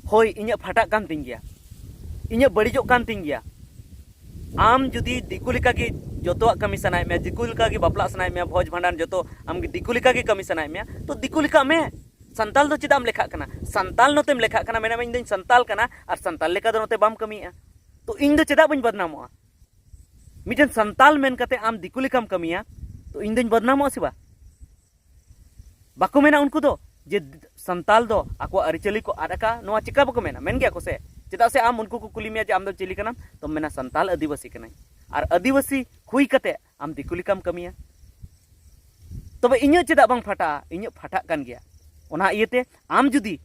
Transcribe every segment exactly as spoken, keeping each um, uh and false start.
ᱦᱳᱭ, ᱤᱧᱟᱹᱜ ᱯᱷᱟᱴᱟᱜ ᱠᱟᱱ ᱛᱤᱧ ᱜᱮᱭᱟ, ᱤᱧᱟᱹᱜ ᱵᱟᱹᱲᱤᱡᱚᱜ ᱠᱟᱱ ᱛᱤᱧ ᱜᱮᱭᱟ᱾ ᱟᱢ ᱡᱩᱫᱤ ᱫᱤᱠᱩ ᱞᱮᱠᱟᱜᱮ ᱡᱚᱛᱚᱣᱟᱜ ᱠᱟᱹᱢᱤ ᱥᱟᱱᱟᱭᱮᱫ ᱢᱮᱭᱟ, ᱫᱤᱠᱩ ᱞᱮᱠᱟᱜᱮ ᱵᱟᱯᱞᱟᱜ ᱥᱟᱱᱟᱭᱮᱫ ᱢᱮᱭᱟ, ᱵᱷᱚᱡᱽ ᱵᱷᱟᱸᱰᱟᱱ ᱡᱚᱛᱚ ᱟᱢ ᱫᱤᱠᱩ ᱞᱮᱠᱟᱜᱮ ᱠᱟᱹᱢᱤ ᱥᱟᱱᱟᱭᱮᱫ ᱢᱮᱭᱟ, ᱛᱚ ᱫᱤᱠᱩ ᱞᱮᱠᱟᱜ ᱢᱮ᱾ ᱥᱟᱱᱛᱟᱞ ᱫᱚ ᱪᱮᱫᱟᱜ ᱮᱢ ᱞᱮᱠᱷᱟᱜ ᱠᱟᱱᱟ? ᱥᱟᱱᱛᱟᱞ ᱱᱚᱛᱮᱢ ᱞᱮᱠᱷᱟᱜ ᱠᱟᱱᱟ, ᱢᱮᱱᱟᱢ ᱤᱧ ᱫᱚᱧ ᱥᱟᱱᱛᱟᱞ ᱠᱟᱱᱟ, ᱟᱨ ᱥᱟᱱᱛᱟᱞ ᱞᱮᱠᱟ ᱫᱚ ᱱᱚᱛᱮ ᱵᱟᱢ ᱠᱟᱹᱢᱤᱭᱮᱫᱼᱟ᱾ ᱛᱚ ᱤᱧ ᱫᱚ ᱪᱮᱫᱟᱜ ᱵᱟᱹᱧ ᱵᱚᱫᱱᱟᱢᱚᱜᱼᱟ? ᱢᱤᱫᱴᱮᱱ ᱥᱟᱱᱛᱟᱞ ᱢᱮᱱ ᱠᱟᱛᱮ ᱟᱢ ᱫᱤᱠᱩ ᱞᱮᱠᱟᱢ ᱠᱟᱹᱢᱤᱭᱟ, ᱛᱚ ᱤᱧ ᱫᱚᱧ ᱵᱚᱫᱱᱟᱢᱚᱜᱼᱟ ᱥᱮ ᱵᱟᱝ? ᱵᱟᱠᱚ ᱢᱮᱱᱟ ᱩᱱᱠᱩ ᱫᱚ ᱡᱮ ᱥᱟᱱᱛᱟᱞ ᱫᱚ ᱟᱠᱚᱣᱟᱜ ᱟᱹᱨᱤᱪᱟᱹᱞᱤ ᱠᱚ ᱟᱫ ᱟᱠᱟᱫ, ᱱᱚᱣᱟ ᱪᱮᱠᱟ ᱵᱟᱠᱚ ᱢᱮᱱᱟ? ᱢᱮᱱ ᱜᱮᱭᱟ ᱠᱚ ᱥᱮ? ᱪᱮᱫᱟᱜ ᱥᱮ ᱟᱢ ᱩᱱᱠᱩ ᱠᱚ ᱠᱩᱞᱤ ᱢᱮᱭᱟ ᱡᱮ ᱟᱢ ᱫᱚ ᱪᱤᱞᱤ ᱠᱟᱱᱟᱢ, ᱛᱚᱢ ᱢᱮᱱᱟ ᱥᱟᱱᱛᱟᱞ ᱟᱹᱫᱤᱵᱟᱹᱥᱤ ᱠᱟᱹᱱᱟᱹᱧ, ᱟᱨ ᱟᱹᱫᱤᱵᱟᱹᱥᱤ ᱦᱩᱭ ᱠᱟᱛᱮ ᱟᱢ ᱫᱤᱠᱩ ᱞᱮᱠᱟᱢ ᱠᱟᱹᱢᱤᱭᱟ᱾ ᱛᱚᱵᱮ ᱤᱧᱟᱹᱜ ᱪᱮᱫᱟᱜ ᱵᱟᱝ ᱯᱷᱟᱴᱟᱜᱼᱟ? ᱤᱧᱟᱹᱜ ᱯᱷᱟᱴᱟᱜ ᱠᱟᱱ ᱜᱮᱭᱟ᱾ ᱚᱱᱟ ᱤᱭᱟᱹᱛᱮ ᱟᱢ ᱡᱩᱫᱤ,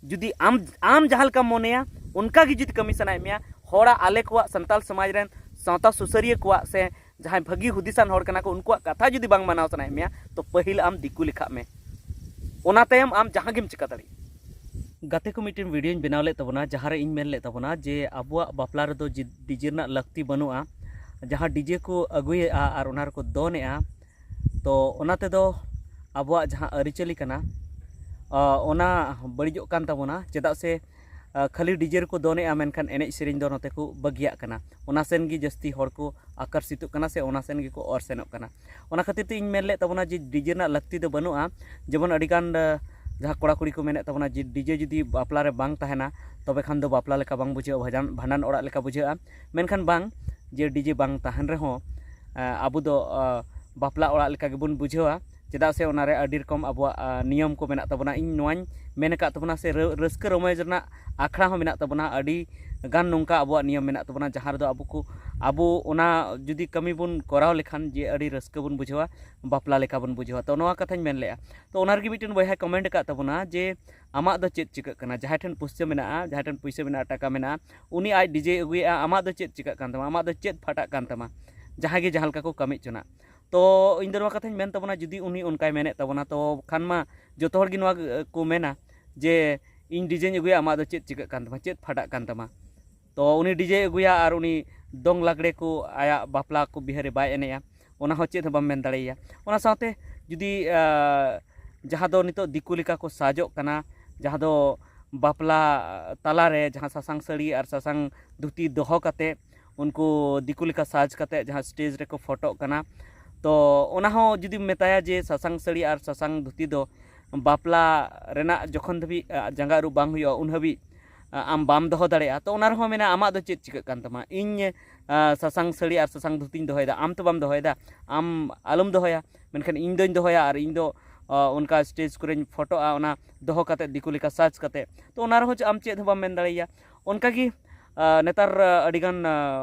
ᱡᱩᱫᱤ ᱟᱢ, ᱟᱢ ᱡᱟᱦᱟᱸ ᱞᱮᱠᱟᱢ ᱢᱚᱱᱮᱭᱟ ᱚᱱᱠᱟ ᱜᱮ ᱡᱩᱫᱤ ᱠᱟᱹᱢᱤ ᱥᱟᱱᱟᱭᱮᱫ ᱢᱮᱭᱟ, ᱦᱚᱲᱟᱜ, ᱟᱞᱮ ᱠᱚᱣᱟᱜ ᱥᱟᱱᱛᱟᱞ ᱥᱚᱢᱟᱡᱽ ᱨᱮᱱ ᱥᱟᱶᱛᱟ ᱥᱩᱥᱟᱹᱨᱤᱭᱟᱹ ᱠᱚᱣᱟᱜ ᱥᱮ ᱡᱟᱦᱟᱸᱭ ᱵᱷᱟᱹᱜᱤ ᱦᱩᱫᱤᱥᱟᱱ ᱦᱚᱲ ᱠᱟᱱᱟ ᱠᱚ, ᱩᱱᱠᱩᱣᱟᱜ ᱠᱟᱛᱷᱟ ᱡᱩᱫᱤ ᱵᱟᱝ ᱢᱟᱱᱟᱣ ᱥᱟᱱᱟᱭᱮᱫ ᱢᱮᱭᱟ, ᱛᱚ ᱯᱟᱹᱦᱤᱞ ᱟᱢ ᱫᱤᱠᱩ ᱞᱮᱠᱷᱟᱜ ᱢᱮ, ᱚᱱᱟ ᱛᱟᱭᱚᱢ ᱟᱢ ᱡᱟᱦᱟᱸ ᱜᱮᱢ ᱪᱤᱠᱟ ᱫᱟᱲᱮᱭᱟᱜᱼᱟ᱾ ᱜᱟᱛᱮ ᱠᱚ, ᱢᱤᱫᱴᱮᱱ ᱵᱷᱤᱰᱤᱭᱳᱧ ᱵᱮᱱᱟᱣ ᱞᱮᱫ ᱛᱟᱵᱚᱱᱟ, ᱡᱟᱦᱟᱸ ᱨᱮ ᱤᱧ ᱢᱮᱱ ᱞᱮᱫ ᱛᱟᱵᱚᱱᱟ ᱡᱮ ᱟᱵᱚᱣᱟᱜ ᱵᱟᱯᱞᱟ ᱨᱮᱫᱚ ᱡᱤ-, ᱰᱤᱡᱮ ᱨᱮᱱᱟᱜ ᱞᱟᱹᱠᱛᱤ ᱵᱟᱹᱱᱩᱜᱼᱟ᱾ ᱡᱟᱦᱟᱸ ᱰᱤᱡᱮ ᱠᱚ ᱟᱹᱜᱩᱭᱮᱫᱼᱟ ᱟᱨ ᱚᱱᱟ ᱨᱮᱠᱚ ᱫᱚᱱᱮᱫᱼᱟ, ᱛᱚ ᱚᱱᱟ ᱛᱮᱫᱚ ᱟᱵᱚᱣᱟᱜ ᱡᱟᱦᱟᱸ ᱟᱹᱨᱤᱪᱟᱹᱞᱤ ᱠᱟᱱᱟ, ᱟ, ᱚᱱᱟ ᱵᱟᱹᱲᱤᱡᱚᱜ ᱠᱟᱱ ᱛᱟᱵᱚᱱᱟ᱾ ᱪᱮᱫᱟᱜ ᱥᱮ, ᱟ, ᱠᱷᱟᱹᱞᱤ ᱰᱤᱡᱮ ᱨᱮᱠᱚ ᱫᱚᱱᱮᱫᱼᱟ, ᱢᱮᱱᱠᱷᱟᱱ ᱮᱱᱮᱡ ᱥᱮᱨᱮᱧ ᱫᱚ ᱱᱚᱛᱮ ᱠᱚ ᱵᱟᱹᱜᱤᱭᱟᱜ ᱠᱟᱱᱟ᱾ ᱚᱱᱟ ᱥᱮᱱ ᱜᱮ ᱡᱟᱹᱥᱛᱤ ᱦᱚᱲ ᱠᱚ ᱟᱠᱚᱨᱥᱤᱛᱚᱜ ᱠᱟᱱᱟ ᱥᱮ ᱚᱱᱟ ᱥᱮᱱ ᱜᱮᱠᱚ ᱚᱨ ᱥᱮᱱᱚᱜ ᱠᱟᱱᱟ᱾ ᱚᱱᱟ ᱠᱷᱟᱹᱛᱤᱨ ᱛᱮ ᱤᱧ ᱢᱮᱱ ᱞᱮᱫ ᱛᱟᱵᱚᱱᱟ ᱡᱮ ᱰᱤᱡᱮ ᱨᱮᱱᱟᱜ ᱞᱟᱹᱠᱛᱤ ᱫᱚ ᱵᱟᱹᱱᱩᱜᱼᱟ᱾ ᱡᱮᱢᱚᱱ ᱟᱹᱰᱤᱜᱟᱱ, ᱟ, ᱡᱟᱦᱟᱸ ᱠᱚᱲᱟ ᱠᱩᱲᱤ ᱠᱚ ᱢᱮᱱᱮᱫ ᱛᱟᱵᱚᱱᱟ ᱡᱮ ᱰᱤᱡᱮ ᱡᱩᱫᱤ ᱵᱟᱯᱞᱟ ᱨᱮ ᱵᱟᱝ ᱛᱟᱦᱮᱱᱟ, ᱛᱚᱵᱮ ᱠᱷᱟᱱ ᱫᱚ ᱵᱟᱯᱞᱟ ᱞᱮᱠᱟ ᱵᱟᱝ ᱵᱩᱡᱷᱟᱹᱜᱼᱟ, ᱵᱷᱟᱸᱰᱟᱱ, ᱵᱷᱟᱸᱰᱟᱱ ᱚᱲᱟᱜ ᱞᱮᱠᱟ ᱵᱩᱡᱷᱟᱹᱜᱼᱟ᱾ ᱢᱮᱱᱠᱷᱟᱱ ᱵᱟᱝ, ᱡᱮ ᱰᱤᱡᱮ ᱵᱟᱝ ᱛᱟᱦᱮᱱ ᱨᱮᱦᱚᱸ, ᱟ, ᱟᱵᱚ ᱫᱚ, ᱟ, ᱵᱟᱯᱞᱟ ᱚᱲᱟᱜ ᱞᱮᱠᱟ ᱜᱮᱵᱚᱱ ᱵᱩᱡᱷᱟᱹᱣᱟ᱾ ᱪᱮᱫᱟᱜ ᱥᱮ ᱚᱱᱟᱨᱮ ᱟᱹᱰᱤ ᱨᱚᱠᱚᱢ ᱟᱵᱚᱣᱟᱜ, ᱟ, ᱱᱤᱭᱚᱢ ᱠᱚ ᱢᱮᱱᱟᱜ ᱛᱟᱵᱚᱱᱟ᱾ ᱤᱧ ᱱᱚᱣᱟᱧ ᱢᱮᱱ ᱟᱠᱟᱫ ᱛᱟᱵᱚᱱᱟ ᱥᱮ ᱨᱟᱹ-, ᱨᱟᱹᱥᱠᱟᱹ ᱨᱚᱢᱚᱡᱽ ᱨᱮᱱᱟᱜ ᱟᱠᱷᱲᱟ ᱦᱚᱸ ᱢᱮᱱᱟᱜ ᱛᱟᱵᱚᱱᱟ᱾ ᱟᱹᱰᱤ ᱜᱟᱱ ᱱᱚᱝᱠᱟ ᱟᱵᱚᱣᱟᱜ ᱱᱤᱭᱚᱢ ᱢᱮᱱᱟᱜ ᱛᱟᱵᱚᱱᱟ, ᱡᱟᱦᱟᱸ ᱨᱮᱫᱚ ᱟᱵᱚ ᱠᱚ, ᱟᱵᱚ ᱚᱱᱟ ᱡᱩᱫᱤ ᱠᱟᱹᱢᱤ ᱵᱚᱱ ᱠᱚᱨᱟᱣ ᱞᱮᱠᱷᱟᱱ ᱡᱮ ᱟᱹᱰᱤ ᱨᱟᱹᱥᱠᱟᱹ ᱵᱚᱱ ᱵᱩᱡᱷᱟᱹᱣᱟ, ᱵᱟᱯᱞᱟ ᱞᱮᱠᱟ ᱵᱚᱱ ᱵᱩᱡᱷᱟᱹᱣᱟ᱾ ᱛᱚ ᱱᱚᱣᱟ ᱠᱟᱛᱷᱟᱧ ᱢᱮᱱ ᱞᱮᱫᱼᱟ᱾ ᱛᱚ ᱚᱱᱟ ᱨᱮᱜᱮ ᱢᱤᱫᱴᱮᱱ ᱵᱚᱭᱦᱟᱭ ᱠᱚᱢᱮᱱᱴ ᱟᱠᱟᱫ ᱛᱟᱵᱚᱱᱟ ᱡᱮ, "ᱟᱢᱟᱜ ᱫᱚ ᱪᱮᱫ ᱪᱤᱠᱟᱹᱜ ᱠᱟᱱᱟ?" ᱡᱟᱦᱟᱸᱭ ᱴᱷᱮᱱ ᱯᱩᱭᱥᱟᱹ ᱢᱮᱱᱟᱜᱼᱟ, ᱡᱟᱦᱟᱸᱭ ᱴᱷᱮᱱ ᱯᱩᱭᱥᱟᱹ ᱢᱮᱱᱟᱜᱼᱟ, ᱴᱟᱠᱟ ᱢᱮᱱᱟᱜᱼᱟ, ᱩᱱᱤ ᱟᱡ ᱰᱤᱡᱮᱭ ᱟᱹᱜᱩᱭᱮᱫᱼᱟ, ᱟᱢᱟᱜ ᱫᱚ ᱪᱮᱫ ᱪᱤᱠᱟᱹᱜ ᱠᱟᱱ ᱛᱟᱢᱟ? ᱟᱢᱟᱜ ᱫᱚ ᱪᱮᱫ ᱯᱷᱟᱴᱟᱜ ᱠᱟᱱ ᱛᱟᱢᱟ? ᱡᱟᱦᱟᱸᱭ ᱜᱮ ᱡᱟᱦᱟᱸ ᱞᱮᱠᱟ ᱠᱚ ᱠᱟᱹᱢᱤ ᱦᱚᱪᱚᱱᱟᱜ᱾ ᱛᱚ ᱤᱧ ᱫᱚ ᱱᱚᱣᱟ ᱠᱟᱛᱷᱟᱧ ᱢᱮᱱ ᱛᱟᱵᱚᱱᱟ, ᱡᱩᱫᱤ ᱩᱱᱤ ᱚᱱᱠᱟᱭ ᱢᱮᱱᱮᱫ ᱛᱟᱵᱚᱱᱟ, ᱛᱚ ᱠᱷᱟᱱ ᱢᱟ ᱡᱚᱛᱚ ᱦᱚᱲ ᱜᱮ ᱱᱚᱣᱟ ᱠᱚ ᱢᱮᱱᱟ ᱡᱮ, "ᱤᱧ ᱰᱤᱡᱮᱧ ᱟᱹᱜᱩᱭᱟ, ᱟᱢᱟᱜ ᱫᱚ ᱪᱮᱫ ᱪᱤᱠᱟᱹᱜ ᱠᱟᱱ ᱛᱟᱢᱟ, ᱪᱮᱫ ᱯᱷᱟᱴᱟᱜ ᱠᱟᱱ ᱛᱟᱢᱟ?" ᱛᱚ ᱩᱱᱤ ᱰᱤᱡᱮᱭ ᱟᱹᱜᱩᱭᱟ ᱟᱨ ᱩᱱᱤ ᱫᱚᱝ ᱞᱟᱜᱽᱲᱮ ᱠᱚ ᱟᱭᱟᱜ ᱵᱟᱯᱞᱟ ᱠᱚ ᱵᱤᱦᱟᱹᱨᱮ ᱵᱟᱭ ᱮᱱᱮᱡᱼᱟ, ᱚᱱᱟ ᱦᱚᱸ ᱪᱮᱫ ᱦᱚᱸ ᱵᱟᱢ ᱢᱮᱱ ᱫᱟᱲᱮᱭᱟᱭᱟ᱾ ᱚᱱᱟ ᱥᱟᱶᱛᱮ ᱡᱩᱫᱤ, ᱟ, ᱡᱟᱦᱟᱸ ᱫᱚ ᱱᱤᱛᱚᱜ ᱫᱤᱠᱩ ᱞᱮᱠᱟ ᱠᱚ ᱥᱟᱡᱚᱜ ᱠᱟᱱᱟ, ᱡᱟᱦᱟᱸ ᱫᱚ ᱵᱟᱯᱞᱟ ᱛᱟᱞᱟᱨᱮ ᱡᱟᱦᱟᱸ ᱥᱟᱥᱟᱝ ᱥᱟᱹᱲᱤ ᱟᱨ ᱥᱟᱥᱟᱝ ᱫᱷᱩᱛᱤ ᱫᱚᱦᱚ ᱠᱟᱛᱮ ᱩᱱᱠᱩ ᱫᱤᱠᱩ ᱞᱮᱠᱟ ᱥᱟᱡᱽ ᱠᱟᱛᱮ ᱡᱟᱦᱟᱸ ᱥᱴᱮᱡᱽ ᱨᱮᱠᱚ ᱯᱷᱳᱴᱳᱜ ᱠᱟᱱᱟ, ᱛᱚ ᱚᱱᱟ ᱦᱚᱸ ᱡᱩᱫᱤᱢ ᱢᱮᱛᱟᱭᱟ ᱡᱮ ᱥᱟᱥᱟᱝ ᱥᱟᱹᱲᱤ ᱟᱨ ᱥᱟᱥᱟᱝ ᱫᱷᱩᱛᱤ ᱫᱚ ᱵᱟᱯᱞᱟ ᱨᱮᱱᱟᱜ ᱡᱚᱠᱷᱚᱱ ᱫᱷᱟᱹᱵᱤᱡ ᱡᱟᱸᱜᱟ ᱟᱹᱨᱩᱵ ᱵᱟᱝ ᱦᱩᱭᱩᱜᱼᱟ, ᱩᱱ ᱦᱟᱹᱵᱤᱡ ᱟᱢ ᱵᱟᱢ ᱫᱚᱦᱚ ᱫᱟᱲᱮᱭᱟᱜᱼᱟ, ᱛᱚ ᱚᱱᱟ ᱨᱮᱦᱚᱸ ᱢᱮᱱᱟ, ᱟᱢᱟᱜ ᱫᱚ ᱪᱮᱫ ᱪᱤᱠᱟᱹᱜ ᱠᱟᱱ ᱛᱟᱢᱟ? ᱤᱧ ᱥᱟᱥᱟᱝ ᱥᱟᱹᱲᱤ ᱟᱨ ᱥᱟᱥᱟᱝ ᱫᱷᱩᱛᱤᱧ ᱫᱚᱦᱚᱭᱮᱫᱟ, ᱟᱢ ᱛᱚ ᱵᱟᱢ ᱫᱚᱦᱚᱭᱮᱫᱟ, ᱟᱢ ᱟᱞᱚᱢ ᱫᱚᱦᱚᱭᱟ, ᱢᱮᱱᱠᱷᱟᱱ ᱤᱧ ᱫᱚᱧ ᱫᱚᱦᱚᱭᱟ ᱟᱨ ᱤᱧ ᱫᱚ ᱚᱱᱠᱟ ᱥᱴᱮᱡᱽ ᱠᱚᱨᱮᱧ ᱯᱷᱳᱴᱳᱜᱼᱟ, ᱚᱱᱟ ᱫᱚᱦᱚ ᱠᱟᱛᱮ, ᱫᱤᱠᱩ ᱞᱮᱠᱟ ᱥᱟᱡᱽ ᱠᱟᱛᱮ᱾ ᱛᱚ ᱚᱱᱟ ᱨᱮᱦᱚᱸ ᱟᱢ ᱪᱮᱫ ᱦᱚᱸ ᱵᱟᱢ ᱢᱮᱱ ᱫᱟᱲᱮᱭᱟᱭᱟ᱾ ᱚᱱᱠᱟᱜᱮ ᱱᱮᱛᱟᱨ ᱟᱹᱰᱤᱜᱟᱱ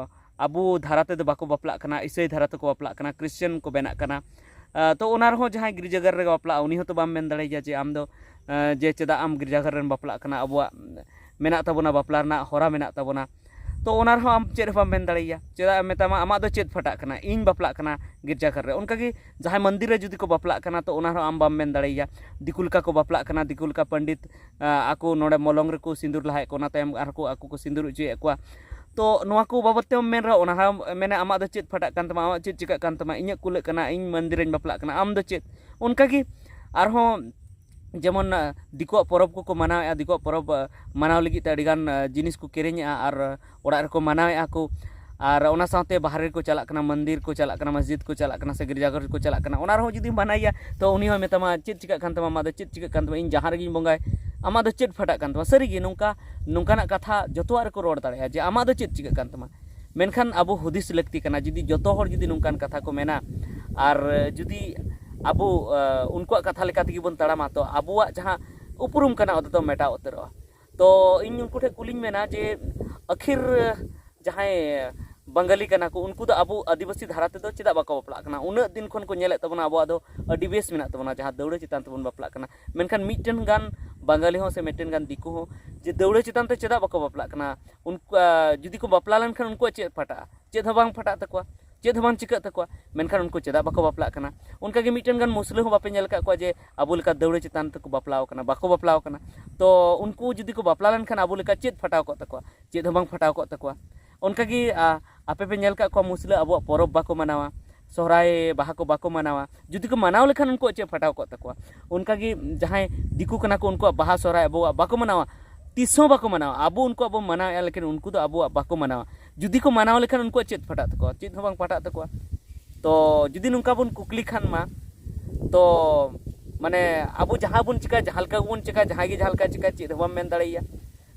ᱟᱵᱚ ᱫᱷᱟᱨᱟ ᱛᱮᱫᱚ ᱵᱟᱠᱚ ᱵᱟᱯᱞᱟᱜ ᱠᱟᱱᱟ, ᱤᱥᱟᱹᱭ ᱫᱷᱟᱨᱟ ᱛᱮᱠᱚ ᱵᱟᱯᱞᱟᱜ ᱠᱟᱱᱟ, ᱠᱨᱤᱥᱪᱟᱱ ᱠᱚ ᱵᱮᱱᱟᱜ ᱠᱟᱱᱟ᱾ ᱛᱚ ᱚᱱᱟ ᱨᱮᱦᱚᱸ ᱡᱟᱦᱟᱸᱭ ᱜᱤᱨᱡᱟᱹᱜᱟᱲ ᱨᱮ ᱵᱟᱯᱞᱟᱜᱼᱟ, ᱩᱱᱤ ᱦᱚᱸᱛᱚ ᱵᱟᱢ ᱢᱮᱱ ᱫᱟᱲᱮᱭᱟᱭᱟ ᱡᱮ ᱟᱢ ᱫᱚ ᱡᱮ ᱪᱮᱫᱟᱜ ᱟᱢ ᱜᱤᱨᱡᱟᱹᱜᱟᱲ ᱨᱮᱢ ᱵᱟᱯᱞᱟᱜ ᱠᱟᱱᱟ, ᱟᱵᱚᱣᱟᱜ ᱢᱮᱱᱟᱜ ᱛᱟᱵᱚᱱᱟ, ᱵᱟᱯᱞᱟ ᱨᱮᱱᱟᱜ ᱦᱚᱨᱟ ᱢᱮᱱᱟᱜ ᱛᱟᱵᱚᱱᱟ᱾ ᱛᱚ ᱚᱱᱟ ᱨᱮᱦᱚᱸ ᱟᱢ ᱪᱮᱫ ᱦᱚᱸ ᱵᱟᱢ ᱢᱮᱱ ᱫᱟᱲᱮᱭᱟᱭᱟ᱾ ᱪᱮᱫᱟᱜ ᱮᱢ ᱢᱮᱛᱟᱢᱟ, ᱟᱢᱟᱜ ᱫᱚ ᱪᱮᱫ ᱯᱷᱟᱴᱟᱜ ᱠᱟᱱᱟ, ᱤᱧ ᱵᱟᱯᱞᱟᱜ ᱠᱟᱱᱟ ᱜᱤᱨᱡᱟᱹᱜᱟᱲ ᱨᱮ? ᱚᱱᱠᱟᱜᱮ ᱡᱟᱦᱟᱸᱭ ᱢᱚᱱᱫᱤᱨ ᱨᱮ ᱡᱩᱫᱤ ᱠᱚ ᱵᱟᱯᱞᱟᱜ ᱠᱟᱱᱟ, ᱛᱚ ᱚᱱᱟ ᱨᱮᱦᱚᱸ ᱟᱢ ᱵᱟᱢ ᱢᱮᱱ ᱫᱟᱲᱮᱭᱟᱭᱟ᱾ ᱫᱤᱠᱩ ᱞᱮᱠᱟ ᱠᱚ ᱵᱟᱯᱞᱟᱜ ᱠᱟᱱᱟ, ᱫᱤᱠᱩ ᱞᱮᱠᱟ ᱯᱚᱱᱰᱤᱛ ᱟᱠᱚ ᱱᱚᱰᱮ ᱢᱚᱞᱚᱝ ᱨᱮᱠᱚ ᱥᱤᱸᱫᱩᱨ ᱞᱟᱦᱟᱭᱮᱫ ᱠᱚ, ᱚᱱᱟ ᱛᱟᱭᱚᱢ ᱟᱨᱦᱚᱸ ᱠᱚ ᱟᱠᱚ ᱠᱚ ᱥᱤᱸᱫᱩᱨ ᱚᱪᱚᱭᱮᱫ ᱠᱚᱣᱟ᱾ ᱛᱚ ᱱᱚᱣᱟ ᱠᱚ ᱵᱟᱵᱚᱫ ᱛᱮᱢ ᱢᱮᱱ ᱨᱮᱦᱚᱸ, ᱚᱱᱟ ᱦᱚᱸ ᱢᱮᱱᱟ, ᱟᱢᱟᱜ ᱫᱚ ᱪᱮᱫ ᱯᱷᱟᱴᱟᱜ ᱠᱟᱱ ᱛᱟᱢᱟ, ᱟᱢᱟᱜ ᱪᱮᱫ ᱪᱤᱠᱟᱹᱜ ᱠᱟᱱ ᱛᱟᱢᱟ, ᱤᱧᱟᱹᱜ ᱠᱩᱞᱟᱹᱜ ᱠᱟᱱᱟ, ᱤᱧ ᱢᱚᱱᱫᱤᱨ ᱨᱮᱧ ᱵᱟᱯᱞᱟᱜ ᱠᱟᱱᱟ, ᱟᱢ ᱫᱚ ᱪᱮᱫ? ᱚᱱᱠᱟᱜᱮ ᱟᱨᱦᱚᱸ ᱡᱮᱢᱚᱱ ᱫᱤᱠᱩᱣᱟᱜ ᱯᱚᱨᱚᱵᱽ ᱠᱚᱠᱚ ᱢᱟᱱᱟᱣᱮᱫᱼᱟ, ᱫᱤᱠᱩᱣᱟᱜ ᱯᱚᱨᱚᱵᱽ ᱢᱟᱱᱟᱣ ᱞᱟᱹᱜᱤᱫ ᱛᱮ ᱟᱹᱰᱤᱜᱟᱱ ᱡᱤᱱᱤᱥ ᱠᱚ ᱠᱤᱨᱤᱧᱮᱫᱼᱟ ᱟᱨ ᱚᱲᱟᱜ ᱨᱮᱠᱚ ᱢᱟᱱᱟᱣᱮᱫᱼᱟ ᱠᱚ᱾ ᱟᱨ ᱚᱱᱟ ᱥᱟᱶᱛᱮ ᱵᱟᱦᱨᱮ ᱠᱚ ᱪᱟᱞᱟᱜ ᱠᱟᱱᱟ, ᱢᱚᱱᱫᱤᱨ ᱠᱚ ᱪᱟᱞᱟᱜ ᱠᱟᱱᱟ, ᱢᱚᱥᱡᱤᱫ ᱠᱚ ᱪᱟᱞᱟᱜ ᱠᱟᱱᱟ, ᱥᱮ ᱜᱤᱨᱡᱟᱜᱷᱚᱨ ᱠᱚ ᱪᱟᱞᱟᱜ ᱠᱟᱱᱟ, ᱚᱱᱟ ᱨᱮᱦᱚᱸ ᱡᱩᱫᱤᱢ ᱢᱟᱱᱟᱭᱮᱭᱟ, ᱛᱚ ᱩᱱᱤ ᱦᱚᱸᱭ ᱢᱮᱛᱟᱢᱟ, ᱪᱮᱫ ᱪᱤᱠᱟᱹᱜ ᱠᱟᱱ ᱛᱟᱢᱟ, ᱟᱢᱟᱜ ᱫᱚ ᱪᱮᱫ ᱪᱤᱠᱟᱹᱜ ᱠᱟᱱ ᱛᱟᱢᱟ, ᱤᱧ ᱡᱟᱦᱟᱸ ᱨᱮᱜᱮᱧ ᱵᱚᱸᱜᱟᱭ, ᱟᱢᱟᱜ ᱫᱚ ᱪᱮᱫ ᱯᱷᱟᱴᱟᱜ ᱠᱟᱱ ᱛᱟᱢᱟ? ᱥᱟᱹᱨᱤᱜᱮ ᱱᱚᱝᱠᱟ, ᱱᱚᱝᱠᱟᱱᱟᱜ ᱠᱟᱛᱷᱟ ᱡᱚᱛᱚᱣᱟᱜ ᱨᱮᱠᱚ ᱨᱚᱲ ᱫᱟᱲᱮᱭᱟᱜᱼᱟ ᱡᱮ ᱟᱢᱟᱜ ᱫᱚ ᱪᱮᱫ ᱪᱤᱠᱟᱹᱜ ᱠᱟᱱ ᱛᱟᱢᱟ᱾ ᱢᱮᱱᱠᱷᱟᱱ ᱟᱵᱚ ᱦᱩᱫᱤᱥ ᱞᱟᱹᱠᱛᱤ ᱠᱟᱱᱟ, ᱡᱩᱫᱤ ᱡᱚᱛᱚ ᱦᱚᱲ ᱡᱩᱫᱤ ᱱᱚᱝᱠᱟᱱ ᱠᱟᱛᱷᱟ ᱠᱚ ᱢᱮᱱᱟ, ᱟᱨ ᱡᱩᱫᱤ ᱟᱵᱚ ᱩᱱᱠᱩᱣᱟᱜ ᱠᱟᱛᱷᱟ ᱞᱮᱠᱟ ᱛᱮᱜᱮ ᱵᱚᱱ ᱛᱟᱲᱟᱢᱟ, ᱛᱚ ᱟᱵᱚᱣᱟᱜ ᱡᱟᱦᱟᱸ ᱩᱯᱨᱩᱢ ᱠᱟᱱᱟ, ᱚᱱᱟ ᱫᱚ ᱢᱮᱴᱟᱣ ᱩᱛᱟᱹᱨᱚᱜᱼᱟ᱾ ᱛᱚ ᱤᱧ ᱩᱱᱠᱩ ᱴᱷᱮᱱ ᱠᱩᱞᱤᱧ ᱢᱮᱱᱟ ᱡᱮ ᱟᱹᱠᱷᱤᱨ ᱡᱟᱦᱟᱸᱭ ᱵᱟᱝᱜᱟᱞᱤ ᱠᱟᱱᱟ ᱠᱚ, ᱩᱱᱠᱩ ᱫᱚ ᱟᱵᱚ ᱟᱹᱫᱤᱵᱟᱹᱥᱤ ᱫᱷᱟᱨᱟ ᱛᱮᱫᱚ ᱪᱮᱫᱟᱜ ᱵᱟᱠᱚ ᱵᱟᱯᱞᱟᱜ ᱠᱟᱱᱟ? ᱩᱱᱟᱹᱜ ᱫᱤᱱ ᱠᱷᱚᱱ ᱠᱚ ᱧᱮᱞᱮᱫ ᱛᱟᱵᱚᱱᱟ, ᱟᱵᱚᱣᱟᱜ ᱫᱚ ᱟᱹᱰᱤ ᱵᱮᱥ ᱢᱮᱱᱟᱜ ᱛᱟᱵᱚᱱᱟ, ᱡᱟᱦᱟᱸ ᱫᱟᱹᱣᱲᱟᱹ ᱪᱮᱛᱟᱱ ᱛᱮᱵᱚᱱ ᱵᱟᱯᱞᱟᱜ ᱠᱟᱱᱟ᱾ ᱢᱮᱱᱠᱷᱟᱱ ᱢᱤᱫᱴᱮᱱ ᱜᱟᱱ ᱵᱟᱝᱜᱟᱞᱤ ᱦᱚᱸ ᱥᱮ ᱢᱤᱫᱴᱮᱱ ᱜᱟᱱ ᱫᱤᱠᱩ ᱦᱚᱸ ᱡᱮ ᱫᱟᱹᱣᱲᱟᱹ ᱪᱮᱛᱟᱱ ᱛᱮ ᱪᱮᱫᱟᱜ ᱵᱟᱠᱚ ᱵᱟᱯᱞᱟᱜ ᱠᱟᱱᱟ? ᱩᱱᱠᱩ, ᱟᱸ, ᱡᱩᱫᱤ ᱠᱚ ᱵᱟᱯᱞᱟ ᱞᱮᱱᱠᱷᱟᱱ ᱩᱱᱠᱩᱣᱟᱜ ᱪᱮᱫ ᱯᱷᱟᱴᱟᱜᱼᱟ? ᱪᱮᱫ ᱦᱚᱸ ᱵᱟᱝ ᱯᱷᱟᱴᱟᱜ ᱛᱟᱠᱚᱣᱟ, ᱪᱮᱫ ᱦᱚᱸ ᱵᱟᱝ ᱪᱤᱠᱟᱹᱜ ᱛᱟᱠᱚᱣᱟ᱾ ᱢᱮᱱᱠᱷᱟᱱ ᱩᱱᱠᱩ ᱪᱮᱫᱟᱜ ᱵᱟᱠᱚ ᱵᱟᱯᱞᱟᱜ ᱠᱟᱱᱟ? ᱚᱱᱠᱟᱜᱮ ᱢᱤᱫᱴᱮᱱ ᱜᱟᱱ ᱢᱩᱥᱞᱟᱹ ᱦᱚᱸ ᱵᱟᱯᱮ ᱧᱮᱞ ᱟᱠᱟᱫ ᱠᱚᱣᱟ ᱡᱮ ᱟᱵᱚ ᱞᱮᱠᱟ ᱫᱟᱹᱣᱲᱟᱹ ᱪᱮᱛᱟᱱ ᱛᱮᱠᱚ ᱵᱟᱯᱞᱟᱣ ᱠᱟᱱᱟ? ᱵᱟᱠᱚ ᱵᱟᱯᱞᱟᱣ ᱠᱟᱱᱟ᱾ ᱛᱚ ᱩᱱᱠᱩ ᱡᱩᱫᱤ ᱠᱚ ᱵᱟᱯᱞᱟ ᱞᱮᱱᱠᱷᱟᱱ ᱟᱵᱚ ᱞᱮᱠᱟ ᱪᱮᱫ ᱯᱷᱟᱴᱟᱣ ᱠᱚᱜ ᱛᱟᱠᱚᱣᱟ? ᱪᱮᱫ ᱦᱚᱸ ᱵᱟᱝ ᱯᱷᱟᱴᱟᱣ ᱠᱚᱜ ᱛᱟᱠᱚᱣᱟ᱾ ᱚᱱᱠᱟᱜᱮ, ᱟ, ᱟᱯᱮ ᱯᱮ ᱧᱮᱞ ᱟᱠᱟᱫ ᱠᱚᱣᱟ ᱢᱩᱥᱞᱟᱹ ᱟᱵᱚᱣᱟᱜ ᱯᱚᱨᱚᱵᱽ ᱵᱟᱠᱚ ᱢᱟᱱᱟᱣᱟ, ᱥᱚᱦᱨᱟᱭ ᱵᱟᱦᱟ ᱠᱚ ᱵᱟᱠᱚ ᱢᱟᱱᱟᱣᱟ? ᱡᱩᱫᱤ ᱠᱚ ᱢᱟᱱᱟᱣ ᱞᱮᱠᱷᱟᱱ ᱩᱱᱠᱩᱣᱟᱜ ᱪᱮᱫ ᱯᱷᱟᱴᱟᱣ ᱠᱚᱜ ᱛᱟᱠᱚᱣᱟ? ᱚᱱᱠᱟᱜᱮ ᱡᱟᱦᱟᱸᱭ ᱫᱤᱠᱩ ᱠᱟᱱᱟ ᱠᱚ, ᱩᱱᱠᱩᱣᱟᱜ ᱵᱟᱦᱟ ᱥᱚᱦᱨᱟᱭ ᱟᱵᱚᱣᱟᱜ ᱵᱟᱠᱚ ᱢᱟᱱᱟᱣᱟ, ᱛᱤᱥ ᱦᱚᱸ ᱵᱟᱠᱚ ᱢᱟᱱᱟᱣᱟ᱾ ᱟᱵᱚ ᱩᱱᱠᱩᱣᱟᱜ ᱵᱚᱱ ᱢᱟᱱᱟᱣᱮᱫᱼᱟ, ᱞᱮᱠᱤᱱ ᱩᱱᱠᱩ ᱫᱚ ᱟᱵᱚᱣᱟᱜ ᱵᱟᱠᱚ ᱢᱟᱱᱟᱣᱟ᱾ ᱡᱩᱫᱤ ᱠᱚ ᱢᱟᱱᱟᱣ ᱞᱮᱠᱷᱟᱱ ᱩᱱᱠᱩᱣᱟᱜ ᱪᱮᱫ ᱯᱷᱟᱴᱟᱜ ᱛᱟᱠᱚᱣᱟ? ᱪᱮᱫ ᱦᱚᱸ ᱵᱟᱝ ᱯᱷᱟᱴᱟᱜ ᱛᱟᱠᱚᱣᱟ᱾ ᱛᱚ ᱡᱩᱫᱤ ᱱᱚᱝᱠᱟ ᱵᱚᱱ ᱠᱩᱠᱞᱤ ᱠᱷᱟᱱ ᱢᱟ, ᱛᱚ ᱢᱟᱱᱮ ᱟᱵᱚ ᱡᱟᱦᱟᱸ ᱵᱚᱱ ᱪᱤᱠᱟ, ᱡᱟᱦᱟᱸ ᱞᱮᱠᱟ ᱜᱮᱵᱚᱱ ᱪᱤᱠᱟ, ᱡᱟᱦᱟᱸᱭ ᱜᱮ ᱡᱟᱦᱟᱸ ᱞᱮᱠᱟ ᱪᱤᱠᱟ, ᱪᱮᱫ ᱦᱚᱸ ᱵᱟᱢ ᱢᱮᱱ ᱫᱟᱲᱮᱭᱟᱭᱟ᱾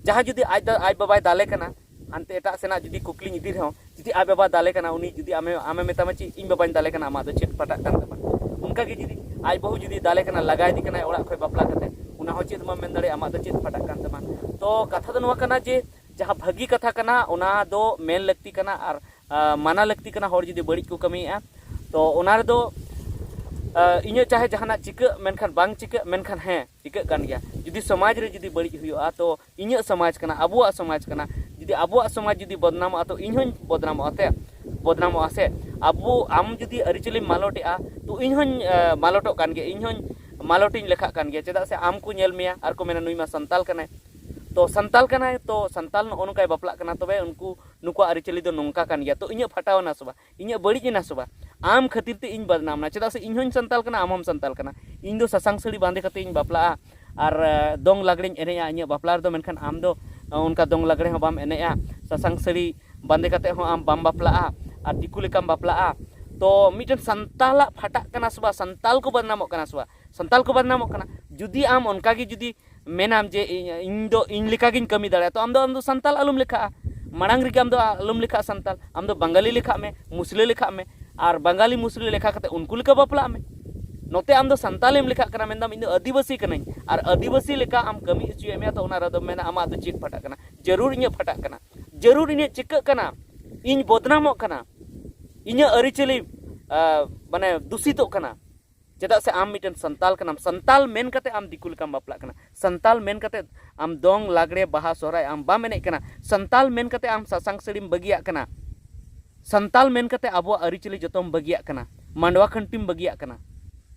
ᱡᱟᱦᱟᱸᱭ ᱡᱩᱫᱤ ᱟᱡ ᱫᱟ-, ᱟᱡ ᱵᱟᱵᱟᱭ ᱫᱟᱞᱮ ᱠᱟᱱᱟ, ᱦᱟᱱᱛᱮ ᱮᱴᱟᱜ ᱥᱮᱱᱟᱜ ᱡᱩᱫᱤ ᱠᱩᱠᱞᱤᱧ ᱤᱫᱤ ᱨᱮᱦᱚᱸ, ᱡᱩᱫᱤ ᱟᱡ ᱵᱟᱵᱟ ᱫᱟᱞᱮ ᱠᱟᱱᱟ, ᱩᱱᱤ ᱡᱩᱫᱤ ᱟᱢᱮ, ᱟᱢᱮ ᱢᱮᱛᱟᱢᱟ, "ᱪᱮᱫ, ᱤᱧ ᱵᱟᱵᱟᱧ ᱫᱟᱞᱮ ᱠᱟᱱᱟ, ᱟᱢᱟᱜ ᱫᱚ ᱪᱮᱫ ᱯᱷᱟᱴᱟᱜ ᱠᱟᱱ ᱛᱟᱢᱟ?" ᱚᱱᱠᱟ ᱜᱮ ᱡᱩᱫᱤ ᱟᱡ ᱵᱟᱹᱦᱩ ᱡᱩᱫᱤ ᱫᱟᱞᱮ ᱠᱟᱱᱟ, ᱞᱟᱜᱟ ᱤᱫᱤ ᱠᱟᱱᱟᱭ ᱚᱲᱟᱜ ᱠᱷᱚᱱ ᱵᱟᱯᱞᱟ ᱠᱟᱛᱮ, ᱚᱱᱟ ᱦᱚᱸ ᱪᱮᱫ ᱦᱚᱸ ᱵᱟᱢ ᱢᱮᱱ ᱫᱟᱲᱮᱭᱟᱜᱼᱟ, "ᱟᱢᱟᱜ ᱫᱚ ᱪᱮᱫ ᱯᱷᱟᱴᱟᱜ ᱠᱟᱱ ᱛᱟᱢᱟ?" ᱛᱚ ᱠᱟᱛᱷᱟ ᱫᱚ ᱱᱚᱣᱟ ᱠᱟᱱᱟ ᱡᱮ ᱡᱟᱦᱟᱸ ᱵᱷᱟᱹᱜᱤ ᱠᱟᱛᱷᱟ ᱠᱟᱱᱟ, ᱚᱱᱟ ᱫᱚ ᱢᱮᱱ ᱞᱟᱹᱠᱛᱤ ᱠᱟᱱᱟ ᱟᱨ, ᱟ, ᱢᱟᱱᱟ ᱞᱟᱹᱠᱛᱤ ᱠᱟᱱᱟ᱾ ᱦᱚᱲ ᱡᱩᱫᱤ ᱵᱟᱹᱲᱤᱡ ᱠᱚ ᱠᱟᱹᱢᱤᱭᱮᱫᱼᱟ, ᱛᱚ ᱚᱱᱟ ᱨᱮᱫᱚ, ᱟ, ᱤᱧᱟᱹᱜ ᱪᱟᱦᱮ ᱡᱟᱦᱟᱱᱟᱜ ᱪᱤᱠᱟᱹᱜ, ᱢᱮᱱᱠᱷᱟᱱ ᱵᱟᱝ ᱪᱤᱠᱟᱹᱜ, ᱢᱮᱱᱠᱷᱟᱱ ᱦᱮᱸ, ᱪᱤᱠᱟᱹᱜ ᱠᱟᱱ ᱜᱮᱭᱟ᱾ ᱡᱩᱫᱤ ᱥᱚᱢᱟᱡᱽ ᱨᱮ ᱡᱩᱫᱤ ᱵᱟᱹᱲᱤᱡ ᱦᱩᱭᱩᱜᱼᱟ, ᱛᱚ ᱤᱧᱟᱹᱜ ᱥᱚᱢᱟᱡᱽ ᱠᱟᱱᱟ, ᱟᱵᱚᱣᱟᱜ ᱥᱚᱢᱟᱡᱽ ᱠᱟᱱᱟ᱾ ᱡᱩᱫᱤ ᱟᱵᱚᱣᱟᱜ ᱥᱚᱢᱟᱡᱽ ᱡᱩᱫᱤ ᱵᱚᱫᱱᱟᱢᱚᱜᱼᱟ, ᱛᱚ ᱤᱧ ᱦᱚᱸᱧ ᱵᱚᱫᱱᱟᱢᱚᱜᱼᱟ ᱥᱮ, ᱵᱚᱫᱱᱟᱢᱚᱜᱼᱟ ᱥᱮ᱾ ᱟᱵᱚ, ᱟᱢ ᱡᱩᱫᱤ ᱟᱹᱨᱤᱪᱟᱹᱞᱤᱢ ᱢᱟᱞᱚᱴᱮᱜᱼᱟ, ᱛᱚ ᱤᱧ ᱦᱚᱸᱧ, ᱮ, ᱢᱟᱞᱚᱴᱚᱜ ᱠᱟᱱ ᱜᱮᱭᱟ, ᱤᱧ ᱦᱚᱸᱧ ᱢᱟᱞᱚᱴᱤᱧ ᱞᱮᱠᱷᱟᱜ ᱠᱟᱱ ᱜᱮᱭᱟ᱾ ᱪᱮᱫᱟᱜ ᱥᱮ ᱟᱢ ᱠᱚ ᱧᱮᱞ ᱢᱮᱭᱟ ᱟᱨ ᱠᱚ ᱢᱮᱱᱟ, "ᱱᱩᱭ ᱢᱟ ᱥᱟᱱᱛᱟᱞ ᱠᱟᱱᱟᱭ", ᱛᱚ ᱥᱟᱱᱛᱟᱞ ᱠᱟᱱᱟᱭ, ᱛᱚ ᱥᱟᱱᱛᱟᱞ ᱱᱚᱜᱼᱚ ᱱᱚᱝᱠᱟᱭ ᱵᱟᱯᱞᱟᱜ ᱠᱟᱱᱟ, ᱛᱚᱵᱮ ᱩᱱᱠᱩ, ᱱᱩᱠᱩᱣᱟᱜ ᱟᱹᱨᱤᱪᱟᱹᱞᱤ ᱫᱚ ᱱᱚᱝᱠᱟ ᱠᱟᱱ ᱜᱮᱭᱟ᱾ ᱛᱚ ᱤᱧᱟᱹᱜ ᱯᱷᱟᱴᱟᱣ ᱮᱱᱟ ᱥᱮ ᱵᱟᱝ? ᱤᱧᱟᱹᱜ ᱵᱟᱹᱲᱤᱡ ᱮᱱᱟ ᱥᱮ ᱵᱟᱝ? ᱟᱢ ᱠᱷᱟᱹᱛᱤᱨ ᱛᱮ ᱤᱧ ᱵᱚᱫᱱᱟᱢ ᱮᱱᱟ᱾ ᱪᱮᱫᱟᱜ ᱥᱮ ᱤᱧ ᱦᱚᱸᱧ ᱥᱟᱱᱛᱟᱞ ᱠᱟᱱᱟ, ᱟᱢ ᱦᱚᱸᱢ ᱥᱟᱱᱛᱟᱞ ᱠᱟᱱᱟ᱾ ᱤᱧ ᱫᱚ ᱥᱟᱥᱟᱝ ᱥᱟᱹᱲᱤ ᱵᱟᱸᱫᱮ ᱠᱟᱛᱮ ᱤᱧ ᱵᱟᱯᱞᱟᱜᱼᱟ ᱟᱨ, ᱮ, ᱫᱚᱝ ᱞᱟᱜᱽᱲᱮᱧ ᱮᱱᱮᱡᱼᱟ ᱤᱧᱟᱹᱜ ᱵᱟᱯᱞᱟ ᱨᱮᱫᱚ, ᱢᱮᱱᱠᱷᱟᱱ ᱟᱢ ᱫᱚ, ᱮ, ᱚᱱᱠᱟ ᱫᱚᱝ ᱞᱟᱜᱽᱲᱮ ᱦᱚᱸ ᱵᱟᱢ ᱮᱱᱮᱡᱼᱟ, ᱥᱟᱥᱟᱝ ᱥᱟᱹᱲᱤ ᱵᱟᱸᱫᱮ ᱠᱟᱛᱮ ᱦᱚᱸ ᱟᱢ ᱵᱟᱢ ᱵᱟᱯᱞᱟᱜᱼᱟ ᱟᱨ ᱫᱤᱠᱩ ᱞᱮᱠᱟᱢ ᱵᱟᱯᱞᱟᱜᱼᱟ᱾ ᱛᱚ ᱢᱤᱫᱴᱮᱱ ᱥᱟᱱᱛᱟᱞᱟᱜ ᱯᱷᱟᱴᱟᱜ ᱠᱟᱱᱟ ᱥᱮ ᱵᱟᱝ? ᱥᱟᱱᱛᱟᱞ ᱠᱚ ᱵᱚᱫᱱᱟᱢᱚᱜ ᱠᱟᱱᱟ ᱥᱮ ᱵᱟᱝ? ᱥᱟᱱᱛᱟᱞ ᱠᱚ ᱵᱚᱫᱱᱟᱢᱚᱜ ᱠᱟᱱᱟ᱾ ᱡᱩᱫᱤ ᱟᱢ ᱚᱱᱠᱟ ᱜᱮ ᱡᱩᱫᱤ ᱢᱮᱱᱟᱢ ᱡᱮ ᱤᱧ, ᱤᱧ ᱫᱚ ᱤᱧ ᱞᱮᱠᱟ ᱜᱤᱧ ᱠᱟᱹᱢᱤ ᱫᱟᱲᱮᱭᱟᱜᱼᱟ, ᱛᱚ ᱟᱢ ᱫᱚ, ᱟᱢ ᱫᱚ ᱥᱟᱱᱛᱟᱞ ᱟᱞᱚᱢ ᱞᱮᱠᱷᱟᱜᱼᱟ᱾ ᱢᱟᱲᱟᱝ ᱨᱮᱜᱮ ᱟᱢ ᱫᱚ ᱟᱞᱚᱢ ᱞᱮᱠᱷᱟᱜᱼᱟ ᱥᱟᱱᱛᱟᱞ᱾ ᱟᱢ ᱫᱚ ᱵᱟᱝᱜᱟᱞᱤ ᱞᱮᱠᱷᱟᱜ ᱢᱮ, ᱢᱩᱥᱞᱟᱹ ᱞᱮᱠᱷᱟᱜ ᱢᱮ, ᱟᱨ ᱵᱟᱝᱜᱟᱞᱤ ᱢᱩᱥᱞᱟᱹ ᱞᱮᱠᱷᱟ ᱠᱟᱛᱮ ᱩᱱᱠᱩ ᱞᱮᱠᱟ ᱵᱟᱯᱞᱟᱜ ᱢᱮ᱾ ᱱᱚᱛᱮ ᱟᱢ ᱫᱚ ᱥᱟᱱᱛᱟᱞᱮᱢ ᱞᱮᱠᱷᱟᱜ ᱠᱟᱱᱟ, ᱢᱮᱱᱫᱟᱢ, "ᱤᱧ ᱫᱚ ᱟᱹᱫᱤᱵᱟᱹᱥᱤ ᱠᱟᱹᱱᱟᱹᱧ", ᱟᱨ ᱟᱹᱫᱤᱵᱟᱹᱥᱤ ᱞᱮᱠᱟ ᱟᱢ ᱠᱟᱹᱢᱤ ᱦᱚᱪᱚᱭᱮᱫ ᱢᱮᱭᱟ, ᱛᱚ ᱚᱱᱟ ᱨᱮᱫᱚ ᱢᱮᱱᱟ, "ᱟᱢᱟᱜ ᱫᱚ ᱪᱮᱫ ᱯᱷᱟᱴᱟᱜ ᱠᱟᱱᱟ? ᱡᱟᱹᱨᱩᱲ ᱤᱧᱟᱹᱜ ᱯᱷᱟᱴᱟᱜ ᱠᱟᱱᱟ, ᱡᱟᱹᱨᱩᱲ ᱤᱧᱟᱹᱜ ᱪᱤᱠᱟᱹᱜ ᱠᱟᱱᱟ, ᱤᱧ ᱵᱚᱫᱱᱟᱢᱚᱜ ᱠᱟᱱᱟ, ᱤᱧᱟᱹᱜ ᱟᱹᱨᱤᱪᱟᱹᱞᱤ, ᱟ, ᱢᱟᱱᱮ ᱫᱩᱥᱤᱛᱚᱜ ᱠᱟᱱᱟ᱾ ᱪᱮᱫᱟᱜ ᱥᱮ ᱟᱢ ᱢᱤᱫᱴᱮᱱ ᱥᱟᱱᱛᱟᱞ ᱠᱟᱱᱟᱢ, ᱥᱟᱱᱛᱟᱞ ᱢᱮᱱ ᱠᱟᱛᱮ ᱟᱢ ᱫᱤᱠᱩ ᱞᱮᱠᱟᱢ ᱵᱟᱯᱞᱟᱜ ᱠᱟᱱᱟ, ᱥᱟᱱᱛᱟᱞ ᱢᱮᱱ ᱠᱟᱛᱮ ᱟᱢ ᱫᱚᱝ, ᱞᱟᱜᱽᱲᱮ, ᱵᱟᱦᱟ, ᱥᱚᱦᱨᱟᱭ ᱟᱢ ᱵᱟᱢ ᱮᱱᱮᱡ ᱠᱟᱱᱟ, ᱥᱟᱱᱛᱟᱞ ᱢᱮᱱ ᱠᱟᱛᱮ ᱟᱢ ᱥᱟᱥᱟᱝ ᱥᱟᱹᱲᱤᱢ ᱵᱟᱹᱜᱤᱭᱟᱜ ᱠᱟᱱᱟ, ᱥᱟᱱᱛᱟᱞ ᱢᱮᱱ ᱠᱟᱛᱮ ᱟᱵᱚᱣᱟᱜ ᱟᱹᱨᱤᱪᱟᱹᱞᱤ ᱡᱚᱛᱚᱢ ᱵᱟᱹᱜᱤᱭᱟᱜ ᱠᱟᱱᱟ, ᱢᱟᱰᱣᱟ ᱠᱷᱟᱹᱱᱴᱤᱢ ᱵᱟᱹᱜᱤᱭᱟᱜ ᱠᱟᱱᱟ᱾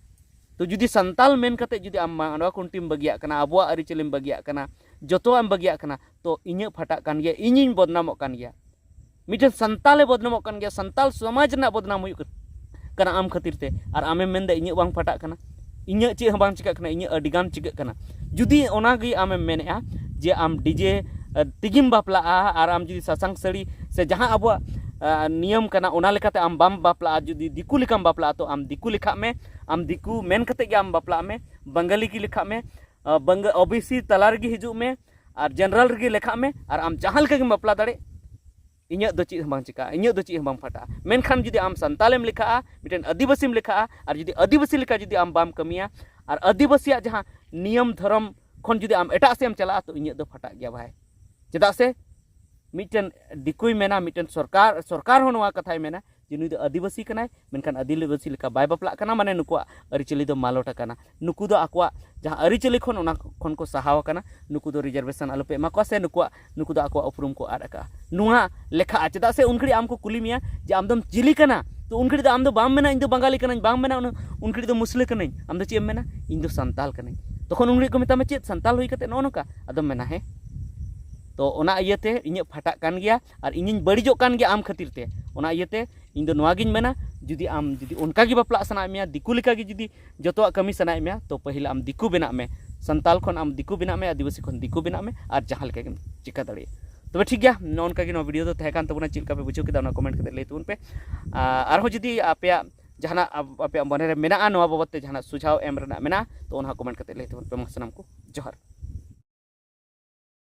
ᱛᱚ ᱡᱩᱫᱤ ᱥᱟᱱᱛᱟᱞ ᱢᱮᱱ ᱠᱟᱛᱮ ᱡᱩᱫᱤ ᱟᱢ ᱢᱟᱰᱣᱟ ᱠᱷᱩᱱᱴᱤᱢ ᱵᱟᱹᱜᱤᱭᱟᱜ ᱠᱟᱱᱟ, ᱟᱵᱚᱣᱟᱜ ᱟᱹᱨᱤᱪᱟᱹᱞᱤᱢ ᱵᱟᱹᱜᱤᱭᱟᱜ ᱠᱟᱱᱟ, ᱡᱚᱛᱚᱣᱟᱜ ᱮᱢ ᱵᱟᱹᱜᱤᱭᱟᱜ ᱠᱟᱱᱟ, ᱛᱚ ᱤᱧᱟᱹᱜ ᱯᱷᱟᱴᱟᱜ ᱠᱟᱱ ᱜᱮᱭᱟ, ᱤᱧᱤᱧ ᱵᱚᱫᱱᱟᱢᱚᱜ ᱠᱟᱱ ᱜᱮᱭᱟ᱾ ᱢᱤᱫᱴᱮᱱ ᱥᱟᱱᱛᱟᱞᱮ ᱵᱚᱫᱱᱟᱢᱚᱜ ᱠᱟᱱ ᱜᱮᱭᱟ, ᱥᱟᱱᱛᱟᱞ ᱥᱚᱢᱟᱡᱽ ᱨᱮᱱᱟᱜ ᱵᱚᱫᱱᱟᱢ ᱦᱩᱭᱩᱜ ᱠᱟᱱᱟ ᱟᱢ ᱠᱷᱟᱹᱛᱤᱨ ᱛᱮ, ᱟᱨ ᱟᱢᱮᱢ ᱢᱮᱱᱫᱟ ᱤᱧᱟᱹᱜ ᱵᱟᱝ ᱯᱷᱟᱴᱟᱜ ᱠᱟᱱᱟ, ᱤᱧᱟᱹᱜ ᱪᱮᱫ ᱦᱚᱸ ᱵᱟᱝ ᱪᱤᱠᱟᱹᱜ ᱠᱟᱱᱟ, ᱤᱧᱟᱹᱜ ᱟᱹᱰᱤ ᱜᱟᱱ ᱪᱤᱠᱟᱹᱜ ᱠᱟᱱᱟ᱾ ᱡᱩᱫᱤ ᱚᱱᱟᱜᱮ ᱟᱢᱮᱢ ᱢᱮᱱᱮᱫᱼᱟ, ᱡᱮ ᱟᱢ ᱰᱤᱡᱮ ᱛᱮᱜᱮᱢ ᱵᱟᱯᱞᱟᱜᱼᱟ ᱟᱨ ᱟᱢ ᱡᱩᱫᱤ ᱥᱟᱥᱟᱝ ᱥᱟᱹᱲᱤ ᱥᱮ ᱡᱟᱦᱟᱸ ᱟᱵᱚᱣᱟᱜ ᱱᱤᱭᱚᱢ ᱠᱟᱱᱟ ᱚᱱᱟ ᱞᱮᱠᱟᱛᱮ ᱟᱢ ᱵᱟᱢ ᱵᱟᱯᱞᱟᱜᱼᱟ, ᱡᱩᱫᱤ ᱫᱤᱠᱩ ᱞᱮᱠᱟᱢ ᱵᱟᱯᱞᱟᱜᱼᱟ, ᱛᱚ ᱟᱢ ᱫᱤᱠᱩ ᱞᱮᱠᱷᱟᱜ ᱢᱮ, ᱟᱢ ᱫᱤᱠᱩ ᱢᱮᱱ ᱠᱟᱛᱮ ᱜᱮ ᱟᱢ ᱵᱟᱯᱞᱟᱜ ᱢᱮ, ᱵᱟᱝᱜᱟᱞᱤ ᱜᱮ ᱞᱮᱠᱷᱟᱜ ᱢᱮ, ᱵᱟᱝᱜᱟ ᱳᱵᱤᱥᱤ ᱛᱟᱞᱟ ᱨᱮᱜᱮ ᱦᱤᱡᱩᱜ ᱢᱮ ᱟᱨ ᱡᱮᱱᱟᱨᱟᱞ ᱨᱮᱜᱮ ᱞᱮᱠᱷᱟᱜ ᱢᱮ ᱟᱨ ᱟᱢ ᱡᱟᱦᱟᱸ ᱞᱮᱠᱟ ᱜᱮᱢ ᱵᱟᱯᱞᱟ ᱫᱟᱲᱮᱜ, ᱤᱧᱟᱹᱜ ᱫᱚ ᱪᱮᱫ ᱦᱚᱸ ᱵᱟᱝ ᱪᱤᱠᱟᱹᱜᱼᱟ, ᱤᱧᱟᱹᱜ ᱫᱚ ᱪᱮᱫ ᱦᱚᱸ ᱵᱟᱝ ᱯᱷᱟᱴᱟᱜᱼᱟ᱾ ᱢᱮᱱᱠᱷᱟᱱ ᱡᱩᱫᱤ ᱟᱢ ᱥᱟᱱᱛᱟᱞᱮᱢ ᱞᱮᱠᱷᱟᱜᱼᱟ, ᱢᱤᱫᱴᱮᱱ ᱟᱹᱫᱤᱵᱟᱹᱥᱤᱢ ᱞᱮᱠᱷᱟᱜᱼᱟ ᱟᱨ ᱡᱩᱫᱤ ᱟᱹᱫᱤᱵᱟᱹᱥᱤ ᱞᱮᱠᱟ ᱡᱩᱫᱤ ᱟᱢ ᱵᱟᱢ ᱠᱟᱹᱢᱤᱭᱟ ᱟᱨ ᱟᱹᱫᱤᱵᱟᱹᱥᱤᱭᱟᱜ ᱡᱟᱦᱟᱸ ᱱᱤᱭᱚᱢ ᱫᱷᱚᱨᱚᱢ ᱠᱷᱚᱱ ᱡᱩᱫᱤ ᱟᱢ ᱮᱴᱟᱜ ᱥᱮᱫ ᱮᱢ ᱪᱟᱞᱟᱜᱼᱟ, ᱛᱚ ᱤᱧᱟᱹᱜ ᱫᱚ ᱯᱷᱟᱴᱟᱜ ᱜᱮᱭᱟ ᱵᱷᱟᱭ᱾ ᱪᱮᱫᱟᱜ ᱥᱮ ᱢᱤᱫᱴᱮᱱ ᱫᱤᱠᱩᱭ ᱢᱮᱱᱟ, ᱢᱤᱫᱴᱮᱱ ᱥᱚᱨᱠᱟᱨ, ᱥᱚᱨᱠᱟᱨ ᱦᱚᱸ ᱱᱚᱣᱟ ᱠᱟᱛᱷᱟᱭ ᱢᱮᱱᱟ ᱡᱮ ᱱᱩᱭ ᱫᱚ ᱟᱹᱫᱤᱵᱟᱹᱥᱤ ᱠᱟᱱᱟᱭ, ᱢᱮᱱᱠᱷᱟᱱ ᱟᱹᱫᱤᱵᱟᱹᱥᱤ ᱞᱮᱠᱟ ᱵᱟᱭ ᱵᱟᱯᱞᱟᱜ ᱠᱟᱱᱟ, ᱢᱟᱱᱮ ᱱᱩᱠᱩᱣᱟᱜ ᱟᱹᱨᱤᱪᱟᱹᱞᱤ ᱫᱚ ᱢᱟᱞᱚᱴ ᱟᱠᱟᱱᱟ, ᱱᱩᱠᱩ ᱫᱚ ᱟᱠᱚᱣᱟᱜ ᱡᱟᱦᱟᱸ ᱟᱹᱨᱤᱪᱟᱹᱞᱤ ᱠᱷᱚᱱ ᱚᱱᱟ ᱠᱷᱚᱱ ᱠᱚ ᱥᱟᱦᱟᱣ ᱟᱠᱟᱱᱟ, ᱱᱩᱠᱩ ᱫᱚ ᱨᱤᱡᱟᱨᱵᱷᱮᱥᱚᱱ ᱟᱞᱚᱯᱮ ᱮᱢᱟ ᱠᱚᱣᱟ ᱥᱮ ᱱᱩᱠᱩᱣᱟᱜ, ᱱᱩᱠᱩ ᱫᱚ ᱟᱠᱚᱣᱟᱜ ᱩᱯᱨᱩᱢ ᱠᱚ ᱟᱫ ᱟᱠᱟᱫᱼᱟ, ᱱᱚᱣᱟ ᱞᱮᱠᱷᱟᱜᱼᱟ᱾ ᱪᱮᱫᱟᱜ ᱥᱮ ᱩᱱ ᱜᱷᱟᱹᱲᱤᱡ ᱟᱢ ᱠᱚ ᱠᱩᱞᱤ ᱢᱮᱭᱟ ᱡᱮ ᱟᱢ ᱫᱚᱢ ᱪᱤᱞᱤ ᱠᱟᱱᱟ, ᱛᱚ ᱩᱱ ᱜᱷᱟᱹᱲᱤᱡ ᱫᱚ ᱟᱢ ᱫᱚ ᱵᱟᱢ ᱢᱮᱱᱟ ᱤᱧ ᱫᱚ ᱵᱟᱝᱜᱟᱞᱤ ᱠᱟᱹᱱᱟᱹᱧ, ᱵᱟᱢ ᱢᱮᱱᱟ ᱩᱱ, ᱩᱱ ᱜᱷᱟᱹᱲᱤᱡ ᱫᱚ ᱢᱩᱥᱞᱟᱹ ᱠᱟᱹᱱᱟᱹᱧ, ᱟᱢ ᱫᱚ ᱪᱮᱫ ᱮᱢ ᱢᱮᱱᱟ? ᱤᱧ ᱫᱚ ᱥᱟᱱᱛᱟᱞ ᱠᱟᱹᱱᱟᱹᱧ᱾ ᱛᱚᱠᱷᱚᱱ ᱩᱱ ᱜᱷᱟᱹᱲᱤᱡ ᱠᱚ ᱢᱮᱛᱟᱢᱟ ᱪᱮᱫ ᱥᱟᱱᱛᱟᱞ ᱦᱩᱭ ᱠᱟᱛᱮ ᱱᱚᱜᱼᱚ ᱱᱚᱝᱠᱟ? ᱟᱫᱚᱢ ᱢᱮᱱᱟ ᱦᱮᱸ᱾ ᱛᱚ ᱚᱱᱟ ᱤᱭᱟᱹᱛᱮ ᱤᱧᱟᱹᱜ ᱯᱷᱟᱴᱟᱜ ᱠᱟᱱ ᱜᱮᱭᱟ ᱟᱨ ᱤᱧᱤᱧ ᱵᱟᱹᱲᱤᱡᱚᱜ ᱠᱟᱱ ᱜᱮᱭᱟ ᱟᱢ ᱠᱷᱟᱹᱛᱤᱨ ᱛᱮ᱾ ᱚᱱᱟ ᱤᱭᱟᱹᱛᱮ ᱤᱧ ᱫᱚ ᱱᱚᱣᱟ ᱜᱤᱧ ᱢᱮᱱᱟ, ᱡᱩᱫᱤ ᱟᱢ ᱡᱩᱫᱤ ᱚᱱᱠᱟ ᱜᱮ ᱵᱟᱯᱞᱟᱜ ᱥᱟᱱᱟᱭᱮᱫ ᱢᱮᱭᱟ, ᱫᱤᱠᱩ ᱞᱮᱠᱟ ᱜᱮ ᱡᱩᱫᱤ ᱡᱚᱛᱚᱣᱟᱜ ᱠᱟᱹᱢᱤ ᱥᱟᱱᱟᱭᱮᱫ ᱢᱮᱭᱟ, ᱛᱚ ᱯᱟᱹᱦᱤᱞ ᱟᱢ ᱫᱤᱠᱩ ᱵᱮᱱᱟᱜ ᱢᱮ, ᱥᱟᱱᱛᱟᱞ ᱠᱷᱚᱱ ᱟᱢ ᱫᱤᱠᱩ ᱵᱮᱱᱟᱜ ᱢᱮ, ᱟᱹᱫᱤᱵᱟᱹᱥᱤ ᱠᱷᱚᱱ ᱫᱤᱠᱩ ᱵᱮᱱᱟᱜ ᱢᱮ, ᱟᱨ ᱡᱟᱦᱟᱸ ᱞᱮᱠᱟ ᱜᱮᱢ ᱪᱤᱠᱟ ᱫᱟᱲᱮᱭᱟᱜᱼᱟ᱾ ᱛᱚᱵᱮ ᱴᱷᱤᱠ ᱜᱮᱭᱟ, ᱱᱚᱜᱼᱚ ᱱᱚᱝᱠᱟ ᱜᱮ ᱱᱚᱣᱟ ᱵᱷᱤᱰᱤᱭᱳ ᱫᱚ ᱛᱟᱦᱮᱸ ᱠᱟᱱ ᱛᱟᱵᱚᱱᱟ᱾ ᱪᱮᱫ ᱞᱮᱠᱟ ᱯᱮ ᱵᱩᱡᱷᱟᱹᱣ ᱠᱮᱫᱟ ᱚᱱᱟ ᱠᱚᱢᱮᱱᱴ ᱠᱟᱛᱮ ᱞᱟᱹᱭ ᱛᱟᱵᱚᱱ ᱯᱮ᱾ ᱟᱨ ᱟᱨᱦᱚᱸ ᱡᱩᱫᱤ ᱟᱯᱮᱭᱟᱜ ᱡᱟᱦᱟᱱᱟᱜ ᱟᱯᱮᱭᱟᱜ ᱢᱚᱱᱮ ᱨᱮ ᱢᱮᱱᱟᱜᱼᱟ ᱱᱚᱣᱟ ᱵᱟᱵᱚᱫ ᱛᱮ ᱡᱟᱦᱟᱱᱟᱜ ᱥᱩᱡᱷᱟᱣ ᱮᱢ ᱨᱮᱱᱟᱜ ᱢᱮᱱᱟᱜᱼᱟ, ᱛᱚ ᱚᱱᱟ ᱦᱚᱸ ᱠᱚᱢᱮᱱᱴ ᱠᱟᱛᱮ ᱞᱟᱹᱭ ᱛᱟᱵᱚᱱ ᱯᱮ᱾ ᱢᱟ ᱥᱟᱱᱟᱢ ᱠᱚ ᱡᱚᱦᱟᱨ᱾